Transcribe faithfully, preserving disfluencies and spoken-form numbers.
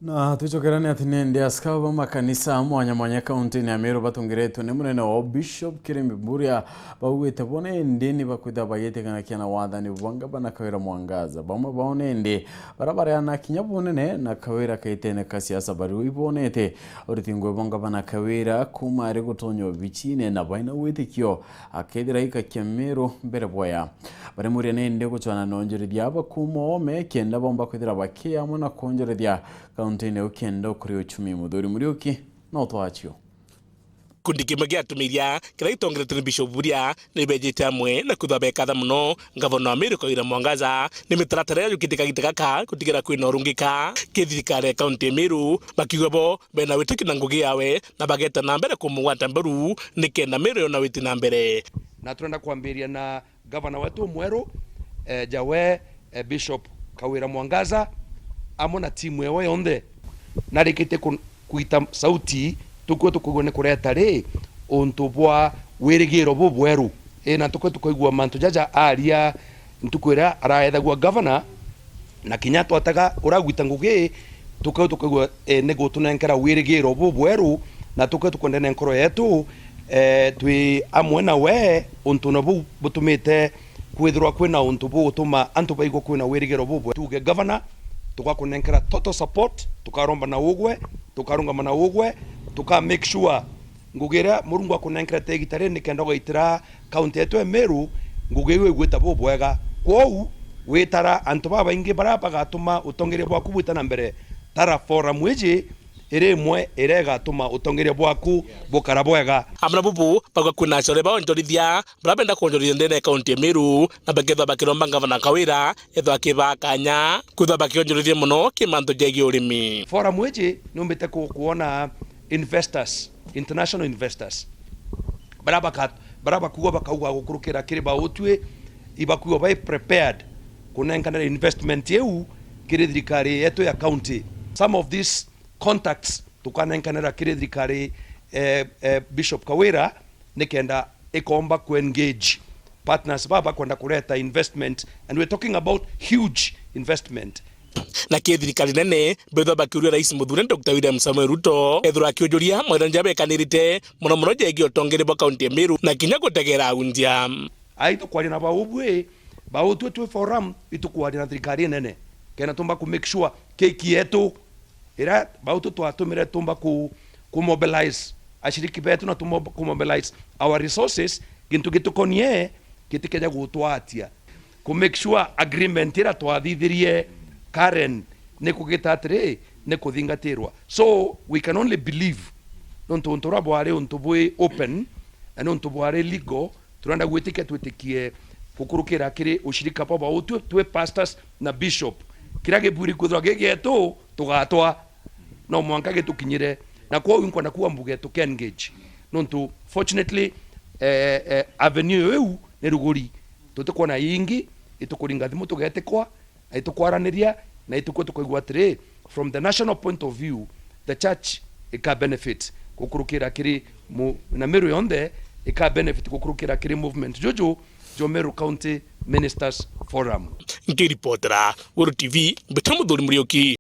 Na twicokerane ati nindi askari ba makanisa mwanya mwanya kaunti-ini ya Meru batungiritwe ni munene wao Bishop Kirimi Mburia baugite bo nindi ni bakwithira bagitikanakia na wathani bwa ngavana Kawira Mwangaza. Bamwe bao nindi bara bareana kinya bunene na Kawira kaitene ka siasa bari ibonete uriti ngugi bwa ngavana Kawira kuma ari gutonya obicine na baina witikio akethira igakia Meru mbere bwaya. Barimuria nindi gucwana na onjorithia aba kuma oome kenda bomba kwithira bakia amwe na kwonjorithia kaunti-ini iu kenda ukuri uchumi muthuri Muriuki no twacio. Gikundi kimwe gia atumiria kiria gitongeretwe ni Bishop Mburia ni bejite amwe na kwithwa bekatha mono ngavana wa Meru Kawira Mwangaza ni mitaratara iria yukite kagita gaka gutigira kwina urungika ki thirikari ya kaunti ya Meru, bakiuga bo bena witikio na ngugi yawe na bageta na mbere kumugwata mbaru nikenda Meru yona witi na mbere. Na turenda kwambiria na gavana wetu mweru, eh, jawe, eh, Bishop Kawira Mwangaza, amwe na timu ewe yonthe, narikitie ku-, kuita sauti, tukue tukaigua ni kureta ri untu bwa wirigiro bubweru. Ii, na tukue tukaigua mantu jaja aria ntuku iria araethagua gavana, na kinya twataga uragwita ngugi, tukau tukaigua, eh, ni gutunenkera wirigiro bubweru, na tukau tukwendene nkoro yetu, eh, twi amwe nawe untune buu butumite kwithirwa kwina untu bugutuma antu baigua kwina wirigiro bubweru. Tuge gavana, tugakunenkera total support, tukaromba na ugwe, tukarungama na ugwe, tuka make sure ngugi iria Murungu akunenkerete igita riri nikenda ugaitira kaunti yetu ya Meru, ngugi iu igwita bubwega. Kwou, witara antu babaingi baria bagatuma utongeria bwaku bwita na mbere, tara forum iji iri imwe iria igatuma utongeria bwaku bukara bwega. Amwe na bubu, bauga kwina acore baonjorithia baria benda kwonjorithia ndene ya kaunti ya Meru, na bakethwa bakiromba ngavana Kawira ethwa akibaa kanya kwithwa bakionjorithia mono ki mantu jegie urimi. Forum iji niumbite ku-, kuona investors, international investors, baria baka-, baria bakuuga bakauga gukurukira kiri bautwi, ibakuuga bai prepared kunenkanira investment iu kiri thirikari yetu ya county. Some of these contacts tukanenkanira kiri thirikari, eh, eh, Bishop Kawira, nikenda ikomba ku engage partners baba bakwenda kureta investment, and we're talking about huge investment. Na ki thirikari nene, bethwa bakiuria Rais Muthure Doctor William Samoei Ruto ethirwa akiujuria mathira jaria bekanirite mono mono jegie utongeria bwa kaunti ya Meru na kinya gutegera aundia. Ai tukwaria na baubwi, bautwi twi forum, itukwaria na thirikari nene kenda tumba ku make sure keki yetu iria bautu twatumire tumba ku, ku mobilize ashiriki betu na tumo-, ku mobilize our resources, gintu gitukonie gitikeja gutwatia, ku make sure agreement iria twathithirie Karen ni kugita atiri, ni kuthingatirwa. So we can only believe, nontu untu uria bwari untu bwi open na ni untu bwari legal, turenda gwitikia twitikie gukurukira kiri ushirika bwa bautwi twi pastors na bishop. Kiria gibwiri kwithirwa gi gietu tugatwa, no mwanka gitukinyire, na kwou inkwenda kuuga mbuge tuke engage, nontu fortunately, eh, eh, avenue iu ni ruguri, tutikwona ingi, itukuringa thimu tugetikwa, na itukwaraniria, na itukua tukaigua atiri, from the national point of view, the church ika benefit gukurukira kiri mu-, na Meru yonthe ika benefit gukurukira kiri movement juju jwa Meru County Ministers Forum. Nkiripotera Weru T V, mbita Muthuri Muriuki.